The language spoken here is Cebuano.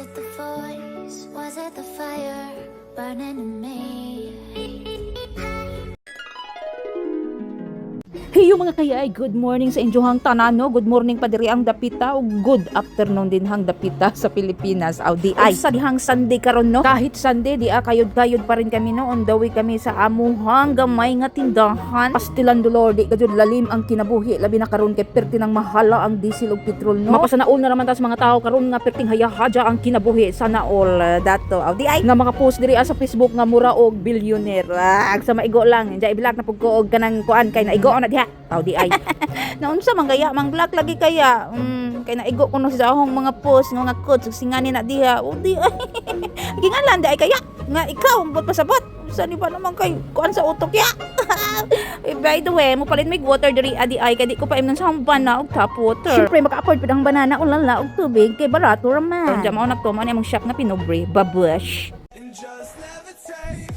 it the voice? Was it the fire burning in me? Hey yo, mga kayay, good morning sa inyohang tanan, no? Good morning pa diri ang dapita ug good afternoon din hang dapita sa Pilipinas. Aw di ay sa dihang Sunday karon, no. Kahit Sunday di a kayod-kayod pa rin kami, no. On the way kami sa amuhang gamay nga tindahan. Pastilan dolor, di gajud lalim ang kinabuhi, labi na karon kay perti nang mahala ang diesel ug petrol, no. Mapasanaol na naman ta sa mga tao karon nga perting hayahaja ang kinabuhi. Sana all dato. Aw di ay nga mga post diri sa Facebook nga mura og billionaire. Ah, sa maigo lang, diya ibilak na pud ko og kanang kuan kay naigo na diha. Aw di ay. Naunsa man gaya mang black lagi kaya. Kay naigo ko no sa ahong mga post nga mga quotes ug singani na diha. O di ay. Gingalan di ay kaya nga ikaw ang buot pasabot. Sa ni ba naman kay kuan sa utok ya. Eh, by the way, mo palit may water diri adi ay kay di ko pa imnon sa akong bana og tap water. Syempre maka-afford pud ang banana ulala og tubig kay barato ra man. Diya mao na to, mao ni among shop nga pinobre, babush. And just levitate.